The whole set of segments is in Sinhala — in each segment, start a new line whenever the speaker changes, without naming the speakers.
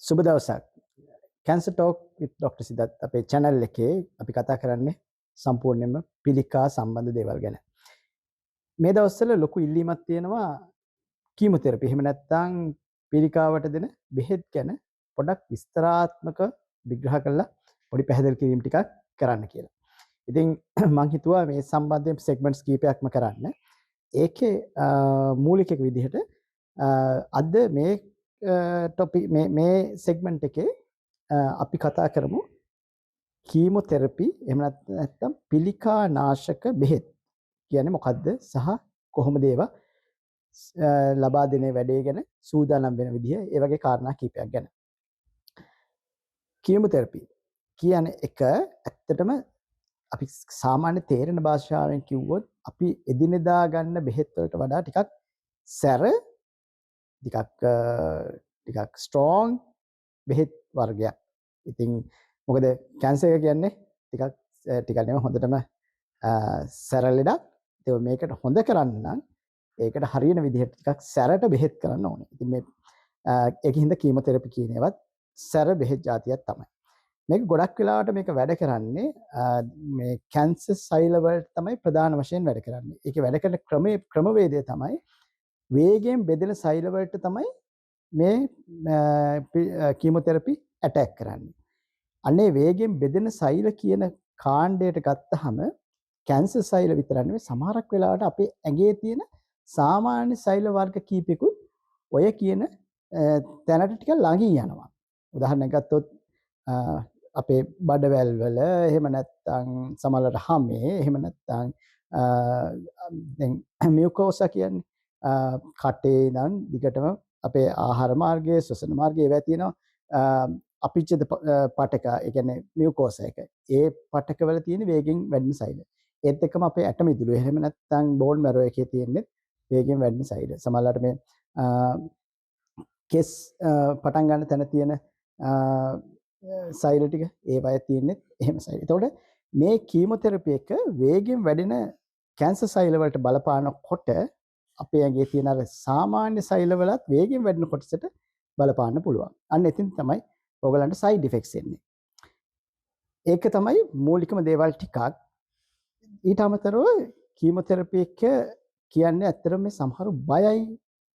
සුබ දවසක්. Cancer Talk with Dr. Sidath අපේ channel එකේ අපි කතා කරන්නේ සම්පූර්ණයෙන්ම පිළිකා සම්බන්ධ දේවල් ගැන. මේ දවස්වල ලොකු ඉල්ලීමක් තියෙනවා කීමොතෙරපි. එහෙම නැත්නම් පිළිකාවට දෙන බෙහෙත් ගැන පොඩක් විස්තරාත්මක විග්‍රහ කරලා පොඩි පැහැදිලි කිරීම ටිකක් කරන්න කියලා. ඉතින් මං හිතුවා මේ සම්බන්ධයෙන් සෙග්මන්ට්ස් කීපයක්ම කරන්න. ඒකේ මූලික එක විදිහට අද මේ ටොපික් මේ සෙග්මන්ට් එකේ අපි කතා කරමු කීමොතෙරපි එහෙම නැත්නම් පිළිකා නාශක බෙහෙත් කියන්නේ මොකද්ද සහ කොහොමද ඒවා ලබා දෙන වැඩේ ගැන සූදානම් වෙන විදිහ ඒ වගේ කාරණා කීපයක් ගැන. කීමොතෙරපි කියන්නේ එක ඇත්තටම අපි සාමාන්‍ය තේරෙන භාෂාවෙන් කිව්වොත් අපි එදිනෙදා ගන්න බෙහෙත් වලට වඩා ටිකක් සැර ටිකක් ස්ට්‍රෝං බෙහෙත් වර්ගයක්. ඉතින් මොකද කැන්සර් එක කියන්නේ ටිකක් ටිකක් නෙවෙයි හොඳටම සැර ලෙඩක්. ඉතින් මේකට හොඳ කරන්න නම් ඒකට හරියන විදිහට ටිකක් සැරට බෙහෙත් කරන්න ඕනේ. ඉතින් මේ ඒකින්ද කීමොතෙරපි කියන ඒවත් සැර බෙහෙත් జాතියක් තමයි. මේක ගොඩක් වෙලාවට මේක වැඩ කරන්නේ මේ කැන්සර් සෛල වලට තමයි ප්‍රධාන වශයෙන් වැඩ කරන්නේ. ඒකේ වැඩ කරන ක්‍රමවේදය තමයි වේගයෙන් බෙදෙන සෛල වලට තමයි මේ කීමොතෙරපි ඇටැක් කරන්නේ. අනේ වේගයෙන් බෙදෙන සෛල කියන කාණ්ඩයට ගත්තහම කැන්සර් සෛල විතරක් නෙවෙයි සමහරක් වෙලාවට අපේ ඇඟේ තියෙන සාමාන්‍ය සෛල වර්ග කීපයකුත් ඔය කියන තැනට ටිකක් ළඟින් යනවා. උදාහරණයක් ගත්තොත් අපේ බඩවැල් වල එහෙම නැත්නම් සමහරවිට හැමේ එහෙම නැත්නම් දැන් මියුකෝසා කියන්නේ කටේ ඉඳන් දිගටම අපේ ආහාර මාර්ගයේ ශ්වසන මාර්ගයේ ඒවා තියෙනවා අපිච්ඡද පටක ඒ කියන්නේ මියුකෝසා එක. ඒ පටකවල තියෙන වේගෙන් වැඩෙන සෛල. ඒත් එක්කම අපේ ඇට මිදුළු එහෙම නැත්නම් බෝන් මැරෝ එකේ තියෙන්නේ වේගෙන් වැඩෙන සෛල. සමහරවිට මේ කෙස් පටන් ගන්න තැන තියෙන සෛල ටික ඒ වය තියෙන්නේ එහෙම සෛල. එතකොට මේ කීමොතෙරපි එක වේගෙන් වැඩෙන කැන්සර් සෛල වලට බලපානකොට අපේ ඇඟේ තියෙන අර සාමාන්‍ය සෛල වලත් වේගෙන් වැඩෙන කොටසට බලපාන්න පුළුවන්. අන්න එතින් තමයි ඔයගලන්ට සයිඩ් ඉෆෙක්ට්ස් එන්නේ. ඒක තමයි මූලිකම දේවල් ටිකක්. ඊට අමතරව කීමොතෙරපි එක කියන්නේ ඇත්තටම මේ සමහරු බයයි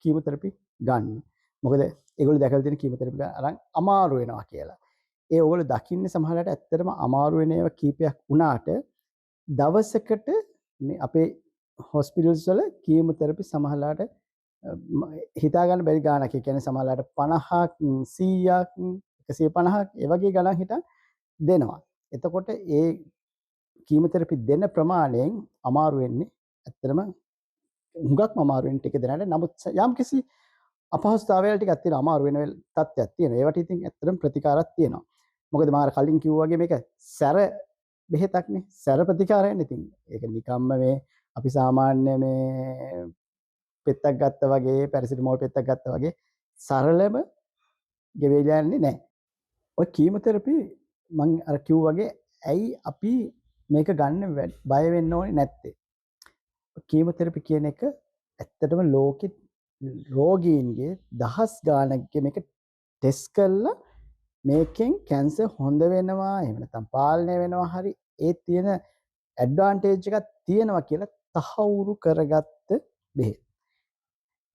කීමොතෙරපි ගන්න. මොකද ඒගොල්ලෝ දැකලා තියෙන කීමොතෙරපි අරන් අමාරු වෙනවා කියලා. ඒ ඔයගොල්ලෝ දකින්නේ සමහරවිට ඇත්තටම අමාරු වෙන ඒවා කීපයක් වුණාට දවසකට මේ අපේ හොස්පිටල්ස් වල කීමොතෙරපි සමහරවිට හිතා ගන්න බැරි ගාණක්. ඒ කියන්නේ සමහරවිට 50ක් 100ක් 150ක් ඒ වගේ ගණන් හිටන් දෙනවා. එතකොට ඒ කීමොතෙරපි දෙන ප්‍රමාණයෙන් අමාරු වෙන්නේ ඇත්තටම හුඟක්ම අමාරු වෙන ටික දෙනාට. නමුත් යම්කිසි අපහසුතාවයල් ටිකක් තියෙනවා, අමාරු වෙන තත්ත්වයක් තියෙනවා. ඒවට ඉතින් ඇත්තටම ප්‍රතිකාරයක් තියෙනවා. මොකද මම අර කලින් කිව්වා වගේ මේක සැර බෙහෙතක්නේ, සැර ප්‍රතිකාරයනේ. ඉතින් ඒක නිකම්ම මේ අපි සාමාන්‍ය මේ පෙත්තක් ගත්තා වගේ පැරසිටමෝල් පෙත්තක් ගත්තා වගේ සරලම ගෙවෙලා යන්නේ නැහැ. ඔය කීමොතෙරපි මං අර කිව්වා වගේ ඇයි අපි මේක ගන්න බය වෙන්න ඕනේ නැත්තේ? කීමොතෙරපි කියන එක ඇත්තටම ලෝකෙ රෝගීන්ගේ දහස් ගාණක්ගේ මේක ටෙස්ට් කරලා මේකෙන් කැන්සර් හොඳ වෙනවා එහෙම නැත්නම් පාලනය වෙනවා හරි ඒ තියෙන ඇඩ්වාන්ටේජ් එකක් තියෙනවා කියලා තහවුරු කරගත්ත බෙහෙත්.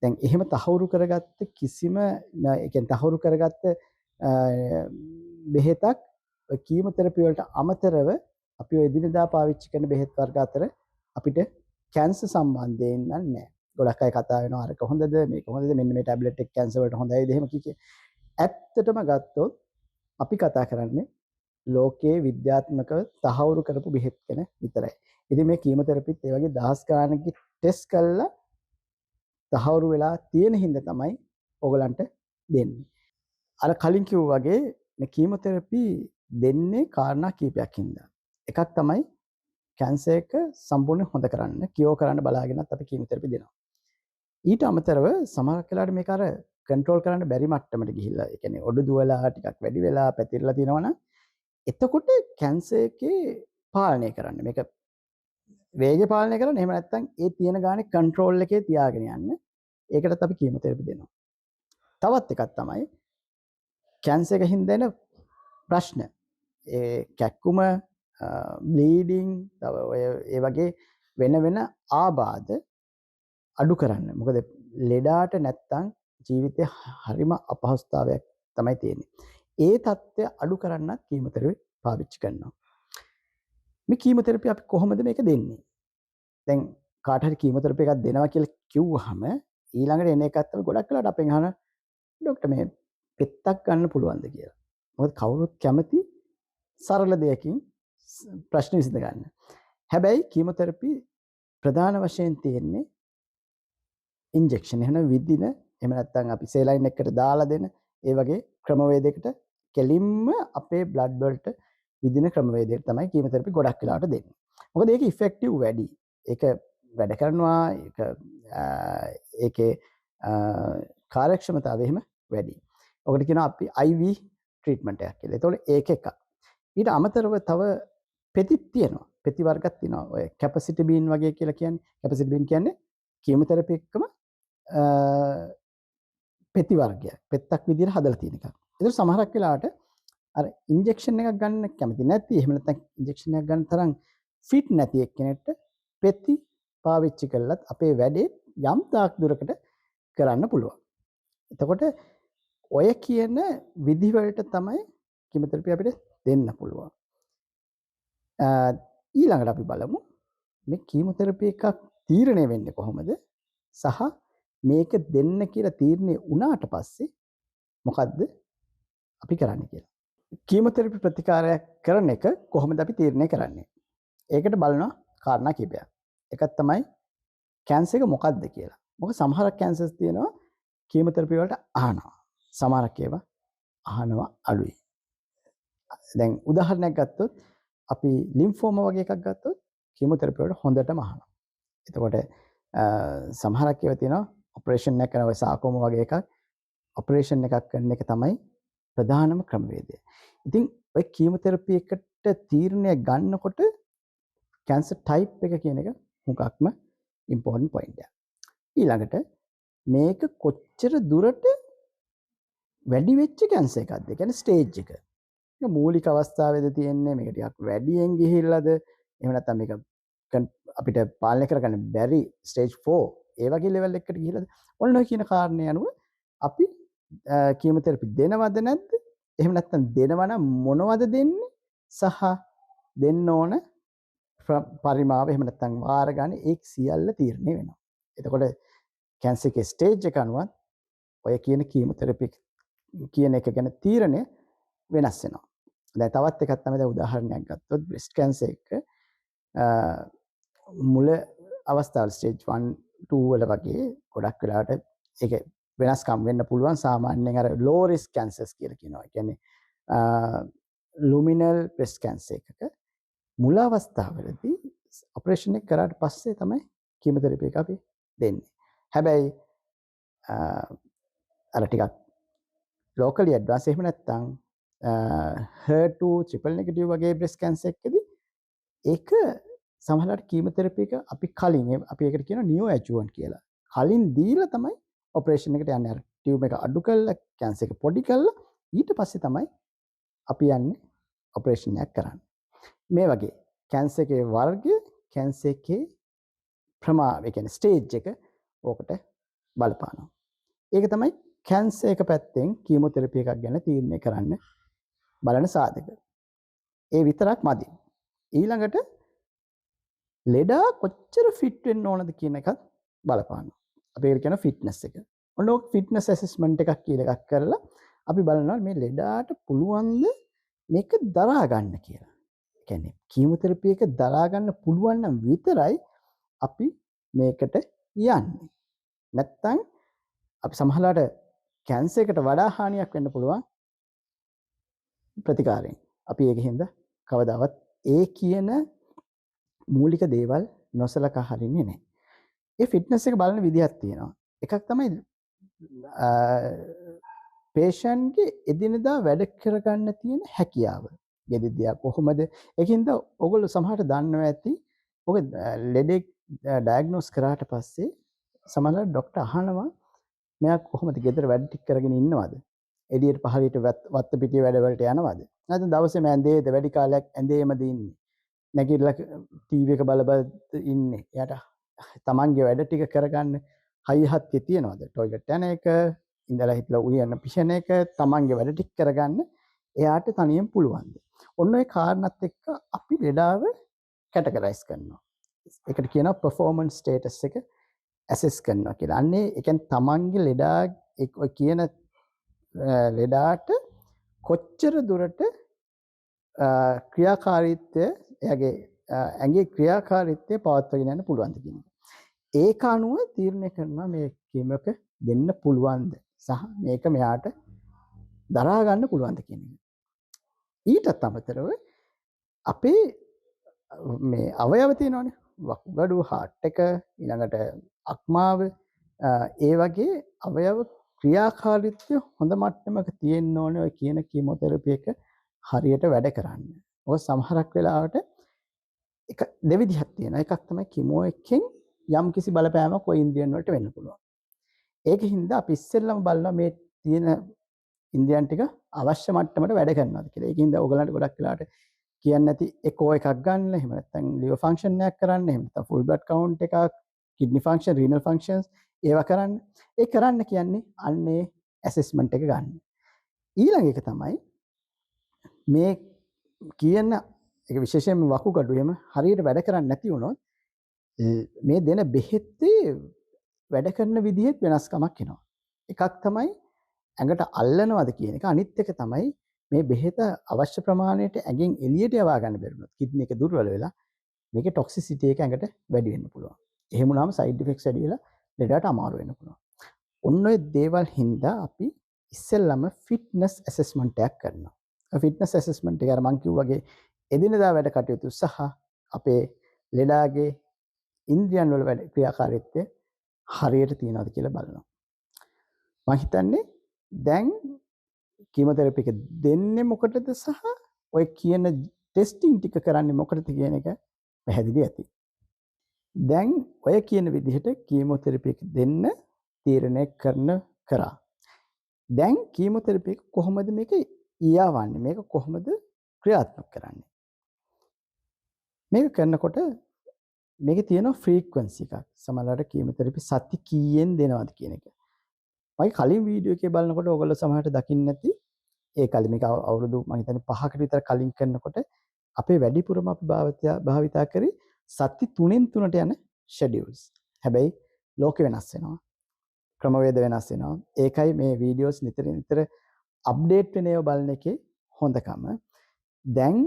දැන් එහෙම තහවුරු කරගත්ත කිසිම ඒ කියන්නේ තහවුරු කරගත්ත බෙහෙතක් ඔය කීමොතෙරපි වලට අමතරව අපි ඔය එදිනෙදා පාවිච්චි කරන බෙහෙත් වර්ග අතර අපිට කැන්සර් සම්බන්ධයෙන් නම් නෑ. ගොඩක් අය කතා වෙනවා අරක හොඳද මේක හොඳද මෙන්න මේ ටැබ්ලට් එක කැන්සර් වලට හොඳයිද එහෙම කී කිය. ඇත්තටම ගත්තොත් අපි කතා කරන්නේ ලෝකයේ විද්‍යාත්මකව තහවුරු කරපු බෙහෙත් ගැන විතරයි. ඉතින් මේ කීමොතෙරපිත් ඒ වගේ දහස් ගාණක ටෙස්ට් කරලා තහවුරු වෙලා තියෙන හින්දා තමයි ඕගලන්ට දෙන්නේ. අර කලින් කිව්වා වගේ මේ කීමොතෙරපි දෙන්නේ කාරණා කීපයක් හින්දා. එකක් තමයි කැන්සර් එක සම්පූර්ණයෙන් හොඳ කරන්න, කියෝ කරන්න බලාගෙනත් අපි කීමොතෙරපි දෙනවා. ඊට අමතරව සමහරක් වෙලාවට මේක අර කන්ට්‍රෝල් කරන්න බැරි මට්ටමට ගිහිල්ලා, ඒ කියන්නේ ඔඩු දුවලා ටිකක් වැඩි වෙලා පැතිරලා තියෙනවා නම් එතකොට කැන්සර් එකේ පාලනය කරන්න, මේක වේගය පාලනය කරන්න, එහෙම නැත්නම් ඒ තියෙන ගානේ කන්ට්‍රෝල් එකේ තියාගෙන යන්න, ඒකටත් අපි කීමොතෙරපි දෙනවා. තවත් එකක් තමයි කැන්සර් එක හින්දා එන ප්‍රශ්න, ඒ කැක්කුම, බ්ලීඩින්, තව ඔය ඒ වගේ වෙන වෙන ආබාධ අඩු කරන්න. මොකද ලෙඩාට නැත්තම් ජීවිතේ හරිම අපහසුතාවයක් තමයි තියෙන්නේ. ඒ තත්ත්වය අඩු කරන්නත් කීමොතෙරපි පාවිච්චි කරනවා. මේ කීමොතෙරපි අපි කොහොමද මේක දෙන්නේ? දැන් කාට හරි කීමොතෙරපි එකක් දෙනවා කියලා කිව්වහම ඊළඟට එන එකක් තමයි ගොඩක් වෙලාවට අපෙන් අහන ඩොක්ටර් මේ පෙත්තක් ගන්න පුළුවන්ද කියලා. මොකද කවුරුත් කැමති සරල දෙයකින් ප්‍රශ්න විසඳ ගන්න. හැබැයි කීමොතෙරපි ප්‍රධාන වශයෙන් තියෙන්නේ ඉන්ජෙක්ෂන්, එහෙම විදින, එහෙම නැත්නම් අපි සේලයින් එකකට දාලා දෙන ඒ වගේ ක්‍රමවේදයකට කෙලින්ම අපේ බ්ලඩ් වලට විදින ක්‍රමවේදයකට තමයි කීමොතෙරපි ගොඩක් වෙලාවට දෙන්නේ. මොකද ඒක ඉෆෙක්ටිව් වැඩි. ඒක වැඩ කරනවා, ඒක ඒකේ කාර්යක්ෂමතාවය එහෙම වැඩි. ඔකට කියනවා අපි IV treatment එකක් කියලා. ඒතකොට ඒක එකක්. ඊට අමතරව තව පෙතිත් තියෙනවා. පෙති වර්ගක් තියෙනවා. ඔය කැපසිටි බීන් වගේ කියලා කියන්නේ. කැපසිටි බීන් කියන්නේ කීමොතෙරපි එක්කම පෙති වර්ගයක්. පෙත්තක් විදිහට හදලා තියෙන එකක්. ඒතර සමහරක් වෙලාවට අර ඉන්ජෙක්ෂන් එකක් ගන්න කැමති නැති, එහෙම නැත්නම් ඉන්ජෙක්ෂන් එකක් ගන්න තරම් ෆිට් නැති එක්කෙනෙක්ට පෙති පාවිච්චි කළත් අපේ වැඩේ යම් තාක් දුරකට කරන්න පුළුවන්. එතකොට ඔය කියන විදි වලට තමයි කීමොතෙරපි අපිට දෙන්න පුළුවන්. ඊළඟට අපි බලමු මේ කීමොතෙරපි එකක් තීරණය වෙන්නේ කොහොමද සහ මේක දෙන්න කියලා තීරණය වුණාට පස්සේ මොකද්ද අපි කරන්නේ කියලා. කීමොතෙරපි ප්‍රතිකාරයක් කරන එක කොහොමද අපි තීරණය කරන්නේ? ඒකට බලනවා කාරණා කිහිපයක්. එකක් තමයි කැන්සර් එක මොකද්ද කියලා. මොකද සමහරක් කැන්සර්ස් තියෙනවා කීමොතෙරපි වලට අහනවා. සමහරක් ඒවා අහනවා අඩුයි. දැන් උදාහරණයක් ගත්තොත් අපි ලිම්ෆෝමා වගේ එකක් ගත්තොත් කීමොතෙරපි වලට හොඳටම අහනවා. එතකොට සමහරක් ඒවා තියෙනවා ඔපරේෂන් එකක් කරන ඔය සාකෝමා වගේ එකක් ඔපරේෂන් එකක් කරන එක තමයි ප්‍රධානම ක්‍රමවේදය. ඉතින් ඔය කීමොතෙරපි එකට තීරණය ගන්නකොට කැන්සර් ටයිප් එක කියන එක හුඟක්ම ඉම්පෝටන්ට් පොයින්ට් එකක්. ඊළඟට මේක කොච්චර දුරට වැඩි වෙච්ච කැන්සර් එකක්ද? ඒ කියන්නේ ස්ටේජ් එක. මේක මූලික අවස්ථාවේද තියෙන්නේ, මේක ටිකක් වැඩියෙන් ගිහිල්ලාද, එහෙම නැත්නම් මේක අපිට පාලනය කරගන්න බැරි ස්ටේජ් 4 ඒ වගේ ලෙවල් එකකට ගිහිල්ලාද? ඔන්න ඔය කියන කාරණේ අනුව අපි කීමොතෙරපි දෙනවද නැද්ද? එහෙම නැත්නම් දෙනවා නම් මොනවද දෙන්නේ? සහ දෙන්න ඕන පරිමාව, එහෙම නැත්නම් වාර ගන්න, ඒ සියල්ල තීරණය වෙනවා. එතකොට කැන්සර් එකේ ස්ටේජ් එක අනුවත් ඔය කියන කීමොතෙරපි කියන එක ගැන තීරණය වෙනස් වෙනවා. දැන් තවත් එකක් තමයි, දැන් උදාහරණයක් ගත්තොත් බ්‍රෙස්ට් කැන්සර් එක මුල අවස්ථාවල ස්ටේජ් 1 2 වල වගේ ගොඩක් වෙලාවට ඒක වෙනස්කම් වෙන්න පුළුවන්. සාමාන්‍යයෙන් අර ලෝ රිස්ක් කැන්සර්ස් කියලා කියනවා. ඒ කියන්නේ ලුමිනල් බ්‍රෙස්ට් කැන්සර් එකක මුල අවස්ථාවලදී ඔපරේෂන් එක කරාට පස්සේ තමයි කීමොතෙරපි එක අපි දෙන්නේ. හැබැයි අර ටිකක් ලෝකලි ඇඩ්වාන්ස් එහෙම නැත්නම් HER2 triple negative වගේ බ්‍රෙස්ට් කැන්සර් එකකදී ඒක සමහරවිට කීමොතෙරපි එක අපි කලින් අපි ඒකට කියනවා නියෝ ඇජුවන්ට් කියලා. කලින් දීලා තමයි ඔපරේෂන් එකට යන්නේ. අර ටියුම් එක අඩු කරලා කැන්සර් එක පොඩි කරලා ඊට පස්සේ තමයි අපි යන්නේ ඔපරේෂන් එකක් කරන්න. මේ වගේ කැන්සර් එකේ වර්ගය, කැන්සර් එකේ ප්‍රමාණය, ඒ කියන්නේ ස්ටේජ් එක ඕකට බලපානවා. ඒක තමයි කැන්සර් එක පැත්තෙන් කීමොතෙරපි එකක් ගැන තීරණය කරන්න බලන සාධක. ඒ විතරක් මදි. ඊළඟට ලෙඩා කොච්චර ෆිට් වෙන්න ඕනද කියන එකත් බලපානවා. අපි ඒකට කියන ෆිට්නස් එක. ඔන්න ඔක ෆිට්නස් ඇසෙස්මන්ට් එකක් කියලා එකක් කරලා අපි බලනවා මේ ලෙඩාට පුළුවන්ද මේක දරා ගන්න කියලා. ඒ කියන්නේ කීමොතෙරපි එක දරා ගන්න පුළුවන් නම් විතරයි අපි මේකට යන්නේ. නැත්තම් අපි සමහරවිට කැන්සර් එකට වඩා හානියක් වෙන්න පුළුවන් ප්‍රතිකාරයෙන්. අපි ඒක හින්දා කවදාවත් ඒ කියන මූලික දේවල් නොසලකා හරින්නේ නැහැ. ඒ ෆිට්නස් එක බලන විදිහක් තියෙනවා. එකක් තමයි පේෂන්ට්ගේ එදිනෙදා වැඩ කරගන්න තියෙන හැකියාව. ගෙදරදී කොහොමද? ඒකින්ද ඔයගොල්ලෝ සමහරට දන්නවා ඇති. ඔක ලෙඩෙක් ඩයග්නෝස් කරාට පස්සේ සමහරවිට ඩොක්ටර් අහනවා මෙයා කොහොමද ගෙදර වැඩ ටික කරගෙන ඉන්නවද? එළියට පහළියට වත්ත පිටිය වැඩවලට යනවද? නැත්නම් දවසේම ඇඳේද වැඩි කාලයක් ඇඳේමද ඉන්නේ? නැගිටලා ටීවී එක බල බල ඉන්නේ. එයාට තමන්ගේ වැඩ ටික කරගන්න හයිය හත්තිය තියනවද? ටොයිලට් යන එක, ඉඳලා හිටලා උයන පිෂණ එක, තමන්ගේ වැඩ ටික කරගන්න එයාට තනියෙන් පුළුවන්ද? ඔන්න ඔය කාරණත් එක්ක අපි ලෙඩාව කැටගරයිස් කරනවා. ඒකට කියනවා පර්ෆෝමන්ස් ස්ටේටස් එක ඇසෙස් කරනවා කියලා. අන්නේ ඒ කියන්නේ තමන්ගේ ලෙඩා ඔය කියන ලෙඩාට කොච්චර දුරට ක්‍රියාකාරීත්වය එයාගේ ඇඟේ ක්‍රියාකාරීත්වය පවත්වාගෙන යන්න පුළුවන්ද කියන එක. ඒක අනුව තීරණය කරනවා මේ කීමෝ එක දෙන්න පුළුවන්ද සහ මේක මෙයාට දරා ගන්න පුළුවන්ද කියන එක. ඊටත් අමතරව අපේ මේ අවයව තියෙනවනේ, වකුගඩු, හાર્ට් එක, ඊළඟට අක්මාව, ඒ වගේ අවයව ක්‍රියාකාරීත්වය හොඳ මට්ටමක තියෙන්න ඕනේ ඔය කියන කීමෝതെරපි එක හරියට වැඩ කරන්න. මොකද සමහරක් වෙලාවට එක දෙවිදිහක් තියෙනවා. එකක් තමයි කීමෝ එකෙන් යම් කිසි බලපෑමක් ඔය ඉන්ද්‍රියන් වලට වෙන්න පුළුවන්. ඒක හින්දා අපි ඉස්සෙල්ලම බලනවා මේ තියෙන ඉන්ද්‍රියන් ටික අවශ්‍ය මට්ටමට වැඩ කරනවද කියලා. ඒක හින්දා ඔයගලන්ට ගොඩක් වෙලාවට කියන්නේ නැති එකෝ එකක් ගන්න, එහෙම නැත්නම් ලිවර් ෆන්ක්ෂන් එකක් කරන්න, එහෙම නැත්නම් ෆුල් බ්ලඩ් කවුන්ට් එකක්, කිඩ්නි ෆන්ක්ෂන්, රීනල් ෆන්ක්ෂන්ස් ඒවා කරන්න. ඒ කරන්න කියන්නේ අන්නේ ඇසෙස්මන්ට් එක ගන්න. ඊළඟ එක තමයි මේ කියන ඒක විශේෂයෙන්ම වකුගඩු එහෙම හරියට වැඩ කරන්නේ නැති වුණොත් මේ දෙන බෙහෙත් වැඩ කරන විදිහෙත් වෙනස්කමක් එනවා. එකක් තමයි ඇඟට අල්ලනවද කියන එක. අනිත් එක තමයි මේ බෙහෙත අවශ්‍ය ප්‍රමාණයට ඇඟෙන් එළියට යවා ගන්න බැරි වුණොත් කිඩ්නි එක දුර්වල වෙලා මේකේ ටොක්සිසිටි එක ඇඟට වැඩි වෙන්න පුළුවන්. එහෙම වුණාම සයිඩ් ඉෆෙක්ට්ස් වැඩි වෙලා ලෙඩට අමාරු වෙන්න පුළුවන්. ඔන්න ඔය දේවල් හින්දා අපි ඉස්සෙල්ලම ෆිට්නස් ඇසෙස්මන්ට් එකක් කරනවා. ෆිට්නස් ඇසෙස්මන්ට් එක අර මං කිව්වා වගේ එදිනෙදා වැඩ කටයුතු සහ අපේ ලෙඩාගේ ඉන්ද්‍රියන් වල වැඩ ක්‍රියාකාරීත්වය හරියට තියනවද කියලා බලනවා. මං හිතන්නේ දැන් කීමෝതെරපි එක දෙන්නේ මොකටද සහ ඔය කියන ටෙස්ටිං ටික කරන්නේ මොකටද කියන එක පැහැදිලි ඇති. දැන් ඔය කියන විදිහට කීමෝതെරපි එක දෙන්න තීරණය කරා. දැන් කීමෝതെරපි එක කොහොමද මේක ඊයවන්නේ? මේක කොහොමද ක්‍රියාත්මක කරන්නේ? මේක කරනකොට මේකේ තියෙන ෆ්‍රීකවන්සි එකක්. සමහරවිට කීමෝതെරපි සති කීයෙන් දෙනවද කියන එක. මගේ කලින් වීඩියෝ එකේ බලනකොට ඔයගොල්ලෝ සමහරට දකින්න නැති ඒ කලින් මේක අවුරුදු මං හිතන්නේ 5කට විතර කලින් කරනකොට අපේ වැඩිපුරම අපි භාවිතා කරේ සති 3න් 3ට යන ෂෙඩියුල්ස්. හැබැයි ලෝකෙ වෙනස් වෙනවා. ක්‍රමවේද වෙනස් වෙනවා. ඒකයි මේ වීඩියෝස් නිතර නිතර අප්ඩේට් වෙන ඒවා බලන එකේ හොඳකම. දැන්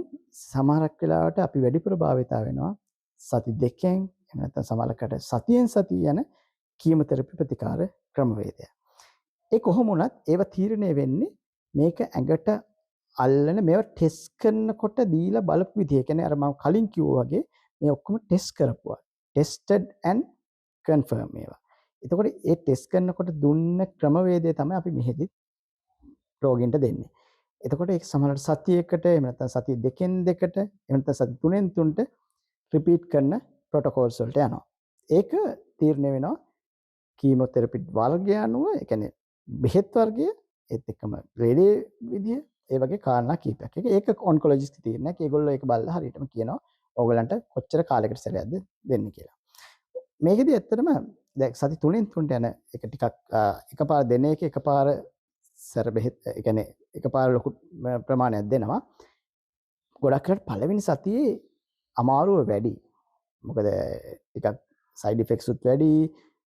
සමහරක් වෙලාවට අපි වැඩිපුර භාවිතා වෙනවා සති 2න් එහෙම නැත්නම් සමහරකට සතියෙන් සතිය යන කීමෝതെරපි ප්‍රතිකාර ක්‍රමවේදය. ඒ කොහොම වුණත් ඒවා තීරණය වෙන්නේ මේක ඇඟට අල්ලන මේවා ටෙස්ට් කරනකොට දීලා බලපු විදිය. ඒ කියන්නේ අර මම කලින් කිව්වා වගේ මේ ඔක්කොම ටෙස්ට් කරපුවා. ටෙස්ටඩ් ඇන්ඩ් කන්ෆර්ම් ඒවා. එතකොට ඒ ටෙස්ට් කරනකොට දුන්න ක්‍රමවේදය තමයි අපි මෙහෙදි රෝගීන්ට දෙන්නේ. එතකොට ඒක සමහරවිට සතියකට එහෙම නැත්නම් සති 2න් 2ට එහෙම නැත්නම් සති 3න් 3ට රිපීට් කරන ප්‍රොටෝකෝල්ස් වලට යනවා. ඒක තීරණය වෙනවා කීමෝതെරපි වර්ගය අනුව, ඒ කියන්නේ බෙහෙත් වර්ගය, ඒත් එක්කම රෙඩේ විදිය, ඒ වගේ කාරණා කීපයක්. ඒක ඔන්කොලොජිස්ට් තීරණයක්. ඒගොල්ලෝ ඒක බලලා හරියටම කියනවා ඕගොල්ලන්ට කොච්චර කාලයකට සැරයක්ද දෙන්න කියලා. මේකෙදි ඇත්තටම දැන් සති 3න් 3ට යන එක ටිකක් එකපාර දෙන එක එකපාර සැර බෙහෙත්, ඒ කියන්නේ එකපාර ලොකු ප්‍රමාණයක් දෙනවා. ගොඩක් වෙලාවට පළවෙනි සතියේ අමාරුව වැඩි. මොකද ටිකක් සයිඩ් ඉෆෙක්ට්ස් උත් වැඩි,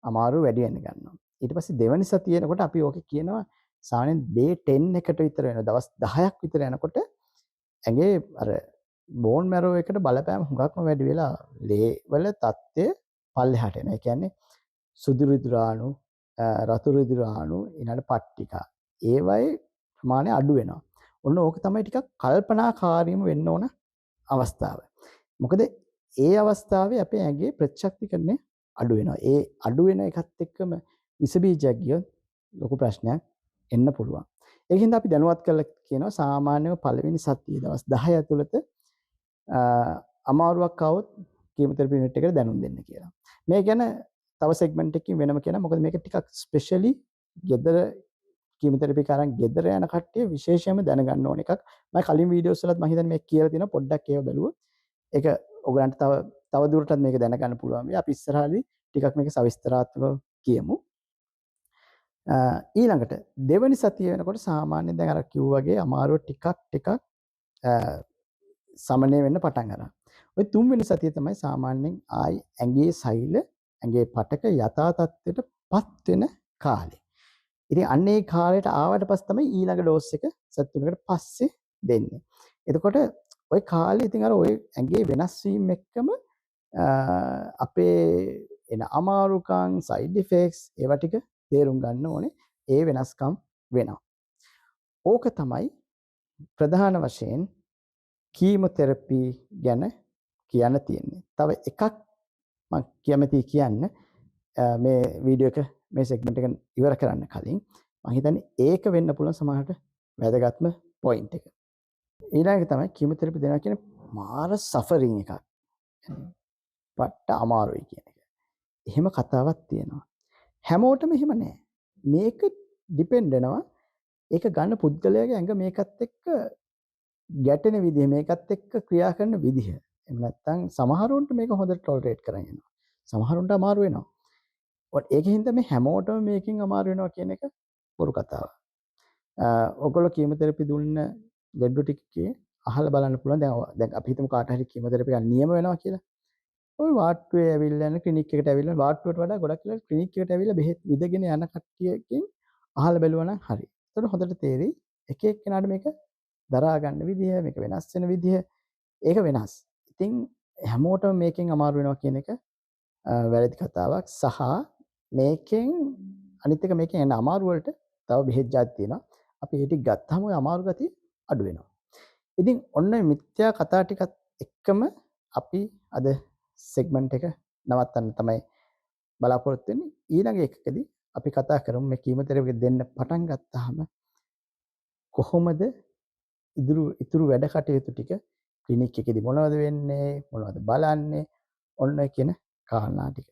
අමාරුව වැඩි වෙන්න ගන්නවා. ඊට පස්සේ දෙවෙනි සතිය එනකොට අපි ඕකේ කියනවා සාමාන්‍යයෙන් ඩේ 10 එකට විතර වෙනවා. දවස් 10ක් විතර යනකොට ඇඟේ අර බෝන් මැරෝ එකට බලපෑම හුඟක්ම වැඩි වෙලා ලේ වල තත්ත්වය පල්ලෙහාට එනවා. ඒ කියන්නේ සුදු රුධිරාණු, රතු රුධිරාණු, ඊළඟට පට්ටිකා ඒවයේ ප්‍රමාණය අඩු වෙනවා. ඔන්න ඕක තමයි ටිකක් කල්පනාකාරීම වෙන්න ඕන අවස්ථාව. මොකද ඒ අවස්ථාවේ අපේ ඇඟේ ප්‍රතිශක්තිකරණය අඩු වෙනවා. ඒ අඩු වෙන එකත් එක්කම විස බීජයක් ගියොත් ලොකු ප්‍රශ්නයක් එන්න පුළුවන්. ඒකින්ද අපි දැනුවත් කරලා කියනවා සාමාන්‍යව පළවෙනි සතියේ දවස් 10 ඇතුළත අමාරුවක් ආවොත් කීමෝതെරපි යුනිට් එකට දැනුම් දෙන්න කියලා. මේ ගැන තව සෙග්මන්ට් එකකින් වෙනම කියනවා. මොකද මේක ටිකක් ස්පෙෂලි ගෙදර කීමොතෙරපි එක අරන් ගෙදර යන කට්ටිය විශේෂයෙන්ම දැනගන්න ඕන එකක්. මම කලින් වීඩියෝස් වලත් මම හිතන්නේ මේක කියලා තියෙනවා. පොඩ්ඩක් ඒව බැලුවොත් ඒක ඔයගලන්ට තව තව දුරටත් මේක දැනගන්න පුළුවන් වෙයි. අපි ඉස්සරහදී ටිකක් මේක සවිස්තරාත්මකව කියමු. ඊළඟට දෙවනි සතිය වෙනකොට සාමාන්‍යයෙන් දැන් අර කිව්වා වගේ අමාරුව ටිකක් ටිකක් සමනය වෙන්න පටන් ගන්නවා. ඔය තුන්වෙනි සතිය තමයි සාමාන්‍යයෙන් ආයි ඇඟේ සෛල ඇඟේ පටක යථා තත්ත්වයට පත් වෙන කාලේ. ඉතින් අන්න ඒ කාලයට ආවට පස්සේ තමයි ඊළඟ ඩෝස් එක සති තුනකට පස්සේ දෙන්නේ. එතකොට ඔය කාලේ ඉතින් අර ඔය ඇඟේ වෙනස් වීම එක්කම අපේ එන අමාරුකම් සයිඩ් ඉෆෙක්ට්ස් ඒවා ටික තේරුම් ගන්න ඕනේ. ඒ වෙනස්කම් වෙනවා. ඕක තමයි ප්‍රධාන වශයෙන් කීමොතෙරපි ගැන කියන්න තියෙන්නේ. තව එකක් මම කැමතියි කියන්න මේ වීඩියෝ එක මේ සෙග්මන්ට් එක ඉවර කරන්න කලින් මම හිතන්නේ ඒක වෙන්න පුළුවන් සමහරට වැදගත්ම පොයින්ට් එක. ඊළඟ එක තමයි කීමොතෙරපි දෙනවා කියන්නේ මාර සෆරින් එකක්. පට්ට අමාරුයි කියන එක. එහෙම කතාවක් තියෙනවා. හැමෝටම එහෙම නෑ. මේක ඩිපෙන්ඩ් වෙනවා ඒක ගන්න පුද්ගලයාගේ ඇඟ මේකත් එක්ක ගැටෙන විදිහ, මේකත් එක්ක ක්‍රියා කරන විදිහ. එහෙම නැත්නම් සමහරුන්ට මේක හොඳට ටොලරේට් කරන් යනවා. සමහරුන්ට අමාරු වෙනවා. ඒක හින්දා මේ හැමෝටම මේකෙන් අමාරු වෙනවා කියන එක බොරු කතාවක්. ඔයගොල්ලෝ කීමොතෙරපි දුන්න ලෙඩ්ඩු ටිකේ අහලා බලන්න පුළුවන්. දැන් අපි හිතමු කාට හරි කීමොතෙරපි එකක් නියම වෙනවා කියලා. ඔය වාට්ටුවේ ඇවිල්ලා යන ක්ලිනික් එකට ඇවිල්ලා වාට්ටුවට වඩා ගොඩක් වෙලාවට ක්ලිනික් එකට ඇවිල්ලා බෙහෙත් විදගෙන යන කට්ටියකින් අහලා බැලුවා නම් හරි. එතකොට හොඳට තේරෙයි එක එක්කෙනාට මේක දරා ගන්න විදිය, මේක වෙනස් වෙන විදිය ඒක වෙනස්. ඉතින් හැමෝටම මේකෙන් අමාරු වෙනවා කියන එක වැරදි කතාවක්. සහ මේකෙන් අනිත් එක මේකෙන් එන අමාරු වලට තව බෙහෙත් ජාති තියෙනවා. අපි ඒ ටික ගත්තාම ඔය අමාරු ගතිය අඩු වෙනවා. ඉතින් ඔන්න ඔය මිත්‍යා කතා ටිකත් එක්කම අපි අද සෙග්මන්ට් එක නවත්තන්න තමයි බලාපොරොත්තු වෙන්නේ. ඊළඟ එකකදී අපි කතා කරමු මේ කීමොතෙරපි දෙන්න පටන් ගත්තාම කොහොමද ඉතුරු වැඩ කටයුතු ටික ක්ලිනික් එකේදී මොනවද වෙන්නේ, මොනවද බලන්නේ, ඔන්න ඔය කියන කාරණා ටික.